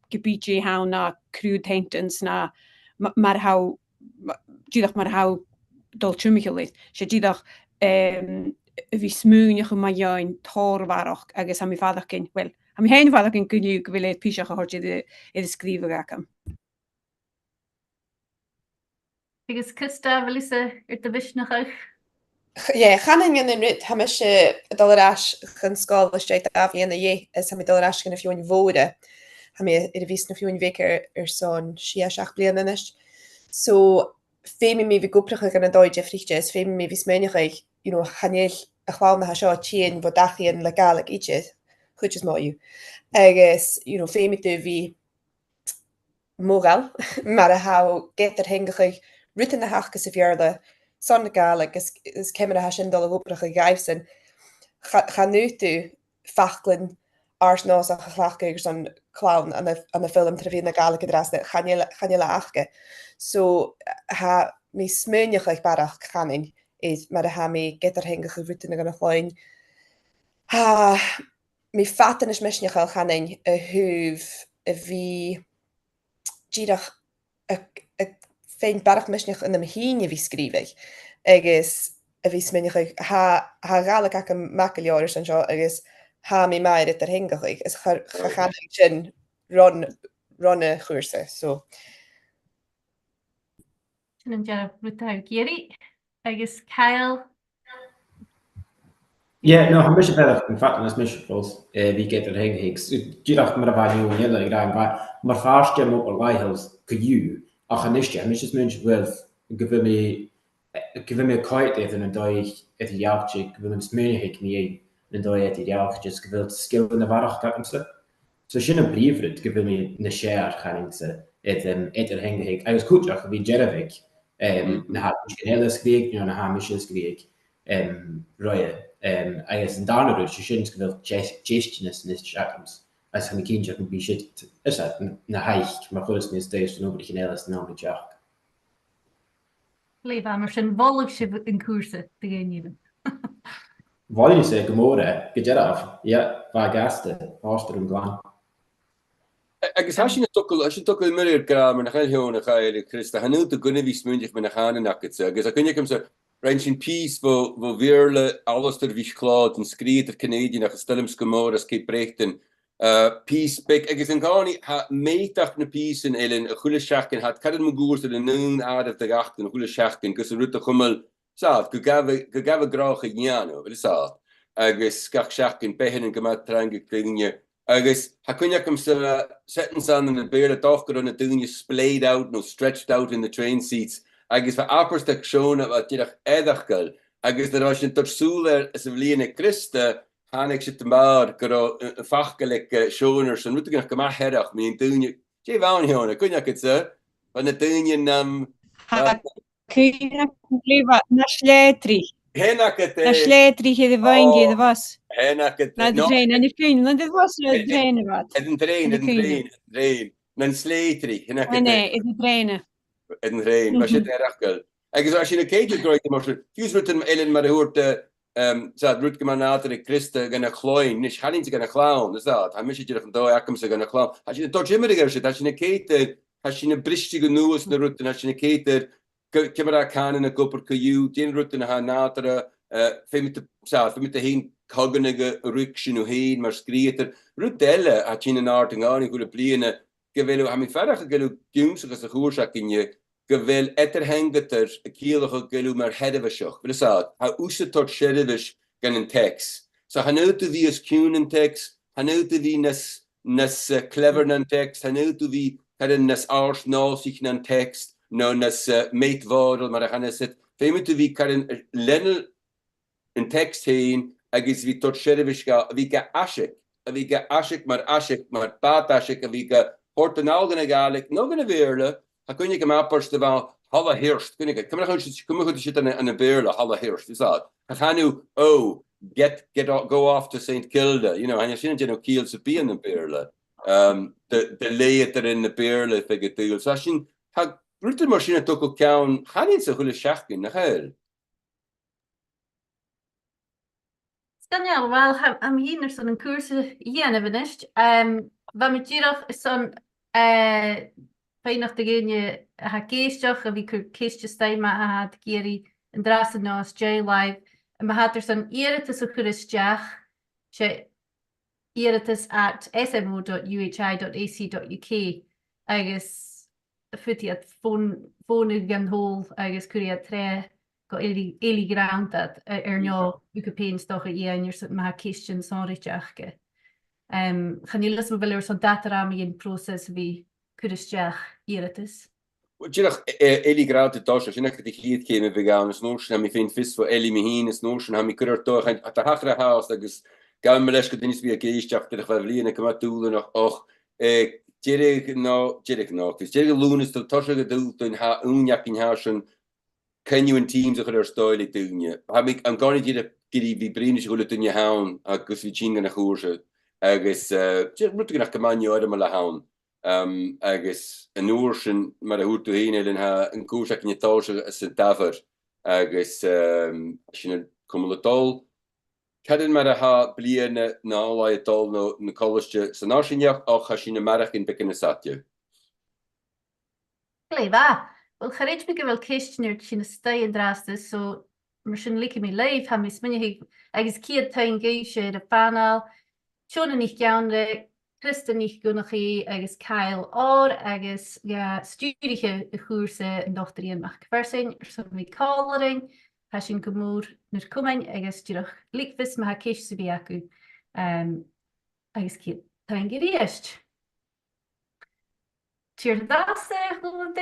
ge bith dè th' ann, no crude sentence, no ma-, mar a tha thu ma-, dìreach mar a tha thu a' dol timcheall air. 'S e dìreach, em, a bhith a' smaoineachadh mu dheidhinn tòrr a bharrachd agus tha mi a' faireachdainn, uill, tha mi fhèin a' faireachdainn gu bheil, gu bheil e piseach a thoirt air, air an sgrìobhadh agam. Agus Krista, a bheil thusa air do mhisneachadh? Ch-, yeah, chanainn an aon rud, tha mise a' dol air ais chun sgoil às dèidh dà bhliadhna dheth, is tha mi a' dol air ais chun na Fionnach Mhòra. Tha mi air a bhith sna Fionnach Bheaga air, airson sia, seachd bliadhna a-nis. So, feumaidh mi bhith ag obrachadh ann an dòigh diofraichte, is feumaidh mi bhith smaoineachadh, you know, chan eil a' chlann a tha seo a' tighinn bho dhachaighean le Gàidhlig idir, chuid as motha dhiubh. Agus, you know, feumaidh tu bhith modhail, mar a tha thu ag eadar-theangachadh rudan a th' aca sa Bheurla son na Gàidhlig, is, is ciamar a tha sin a' dol a dh'obrachadh dhaibhsan. Cha, chan fhaod tu faclan àrd-nòsach a chleachdadh airson clann ann an, ann am foghlam tro mheadhan na Gàidhlig an-dràsta, chan eil, chan eil e aca. So, tha mi a' smaoineachadh barrachd, chanainn, air mar a tha mi ag eadar-theangachadh rudan dhan a' chloinn. Tha mi fada nas misneachail, chanainn, a thaobh a bhith dìreach a', a' faighinn barrachd misneachd annam fhìn a bhith a' sgrìobhadh, agus a bhith a' smaoineachadh, tha, tha Gàidhlig agam math gu leòr airson seo, agus tha mi math air eadar-theangachadh, is cha, cha, chanainn sin ron, ron a' chùrsa, so. Sin an dearbh rud a tha thu ag iarraidh. Agus Kyle? Yeah, no, tha mise a' faireachdainn fada nas misneachail, eh, a bhith ag eadar-theangachadh. So, dìreach mar a bha Eòghann eile ag ràdh, bha, mar phàirt dhen obair làitheil co-dhiù, ach a-niste, tha mise a' smaoineachadh gu bheil, gu bheil mi, eh, gu bheil mi a' coimhead air an dòigh eadar-dhealaichte, gu bheil mi a' smaoineachadh mu dheidhinn an dòigh eadar-dhealaichte, is gu bheil sgilean a bharrachd agamsa. So sin am prìomh rud, gu bheil mi nas fheàrr, chanainn-sa, air, em, eadar-theangachadh, agus cuideachd a bhith a' dearbhadh, em, na tha cuideigin eile a' sgrìobhadh, no na tha mise a' sgrìobhadh, em, roimhe. Em, agus an dàrna rud, 's e sin, 's gu bheil deis-, deistineas nas fheàrr agamsa, agus tha mi cinnteach gum bi siud, is e, na, na thaic, mar a chuireas mi a-steach airson obraichean eile san àm ri teachd. Glè mhath, mar sin, mholaibh sibh an cùrsa do dhaoine eile? Mholainn-sa gu mòr e, gu dearbh. Yeah, bha e gasta, tha e gu math glan. A-, agus tha sinn a' togail, tha sinn a' togail mòran air gràmar, nach eil, Eòghann, a Chailein, Krista, chan eil thu gu bhith a' smaoineachadh mu na chànanan agadsa, agus tha cuimhne agamsa, rinn sinn pìos bho, bho Bheurla Alasdair MhicLeòid, an sgrìobhadair Canaidheanach, is toil leam gu mòr às Cape Breton, eh, pìos beag, agus an-còmhnaidh, tha meudachd nam pìosan, Eilean, a h-uile seachdain, tha iad caran mun cuairt air an aon àireamh de dh'achdan a h-uile seachdain, gus an rud a chumail Saoil, gu gabh, gu gabh a' ghnothach a dhèanamh, a bheil fhios agad. Agus gach seachdain, beatha ann gu math trang aig daoine. Agus tha cuimhne agamsa, seasamh ann am Beurla, dòcha gun robh na daoine splayed out no stretched out in the train seats. Agus bha abairt aig Seòna a bha dìreach eireachdail. Agus nuair a bha sinn a' toirt sùil air sa bhliadhna a-rithist, thàinig sinn a-mach gu robh, eh, facal aig, eh, Seòna airson rudeigin gu math eireachdail, mu dheidhinn daoine, dè bh' ann, Sheòna, cuimhne agad-sa? Bha na daoine nam, tha, eh, cuimhne agam glè mhath, na sleatraich. Sin agad e. Na sleatraich air a' bhus, air a' bhus. Sin agad e. Na, no, train, an e train, na bus, na train a bh' ann. Air an train, air an train, air an train. Na sleatraich, sin agad e. Air an train. Air an train, bha sin eireachdail. Agus bha sinn a' coimhead air, gu robh e mar sin, fiù 's rudan eile mar a thuirt, eh, em, saoil, rud gu math nàdarra aig Krista dhan a' chloinn. Nis, chan eil mise dhan a' chlann, saoil, tha mise dìreach an dòigh agamsa dhan a' chlann. Tha sinn a' toirt iomradh air sin, tha sinn a' coimhead air, tha sinn a' briseadh a-nuas na rudan, tha sinn a' coimhead air, gu, ciamar a tha cànan ag obair co-dhiù, dè na rudan a tha nàdarra, eh, feumaidh tu, saoil, feumaidh tu fhèin cogadh a, a ruigsinn thu fhèin mar sgrìobhadair. Rud eile a tha tighinn an-àird an-còmhnaidh a h-uile bliadhna, gu bheil, tha mi a' faireachdainn gu bheil thu ag ionnsachadh sa chùrsa againne, gu bheil eadar-theangachadh a' ciallachadh gu bheil thu mar sheirbheiseach. A bheil fhios agad, tha thusa a' toirt seirbheis dhan an text. So chan fhaod thu bhith os cionn an text, chan fhaod thu bhith nas, nas, eh, clever na an text, chan fhaod thu bhith caran nas àrd-nòsaich na an text, no nas, eh, meud-mhòrail mar a chanas iad. Feumaidh tu bhith caran, eh, leantainn an text fhèin agus bhith a' toirt seirbheis dha, a bhith ga aiseag, a bhith ga aiseag mar aiseag, mar bàt-aiseag, a bhith ga thoirt a-null dhan a' Ghàidhlig, no dhan a' Bheurla. Tha cuimhne agam abairt a bha, thalla sheòrsa, cuimhne agad, ciamar a chanas, ciamar a chanas iad ann an, ann am Beurla, thalla sheòrsa, fhios agad. Tha cuimhne, oh, get, get o-, go off to Saint Kilda, you know, chan eil sin a' dèanamh ciall sam bith ann am Beurla. Um, de, de leithid air na Beurla, feuch an t-saoghal. So sin, tha rudan mar sin a' dol gu ceann, chan eil sa chuile sheachdain, nach eil? Sgoinneil, uill, tha, tha mi fhìn airson an cùrsa a dhèanamh a-nis. Em, bha mi dìreach airson, eh, faighneachd do dhaoine a tha ag èisteachd a bhith a' cur ceist a-staigh ma tha iad ag iarraidh an-dràsta no às dèidh live. Ma tha iad airson iarrtas a chur a-steach, 's e iarrtas at S M O dot U H I dot A C dot U K, agus faodaidh iad fòn, fònadh dhan t-Sabhal agus cuiridh iad tro gu Eilidh, Eilidh Grant iad, a, air neo, thuca pèin 's dòcha, a dhèanamh airson, ma tha ceistean sònraichte aca. Em, chan eil fhios agam a bheil thu airson dad a ràdh mu dheidhinn pròiseas a bhith a' cur a-steach iarrtas? Dìreach, eh, Eilidh Grant an toiseach, sin agad a' chiad cheum a bhiodh ann, is an uair sin tha mi faighinn fios bho Eilidh mi fhìn, is an uair sin tha mi a' cur air dòigh, chan, tha, tha e ag ràdh, agus gabhaidh mi leis gu bheil duine sam bith ag èisteachd, dìreach bha a' bhliadhna gu math dùbhlanach, ach, eh, deireadh no, deireadh no, deireadh Lùnasa, toiseach an t-Sultain, tha ùine againn, tha sinn, coinneamhan Teams a chur air dòigh le daoine. Tha mi an-còmhnaidh dìreach ag iarraidh a bhith a' bruidhinn ris a h-uile duine a th' ann, agus a bhith tighinn dhan a' chùrsa, agus, eh, dìreach rudeigin gu math neònach a th' ann. Um, agus an uair sin, mar a thuirt thu fhèin, Ellen, tha an cùrsa againn a' tòiseachadh san Dàmhair, agus, um, tha sinn a' cumail a' dol. Càit an, mar a tha bliadhna na h-oilthigh a' dol, no na colaiste san fharsaingeachd, ach tha sinn a' maireachdainn beagan nas fhaide. Glè mhath. Uill, cha chreid mi gu bheil ceistean air tighinn a-staigh an-dràsta, so mar sin leigidh mi leibh, tha mi a' smaoineachadh, agus ceud taing dhuibhse air a' phanail, Seòna NicEanraig, Krista NicDhonnchaidh agus Kyle Orr, agus dha stiùiriche a' chùrsa, an Dotair Iain MacPhearsain, airson a bhith còmhla rinn. Tha sinn gu mòr nur comain agus dìreach leigibh fios ma tha ceist sam bith agaibh, em, agus ceud taing a-rithist. Tìoraidh an-dràsta, a h-uile duine.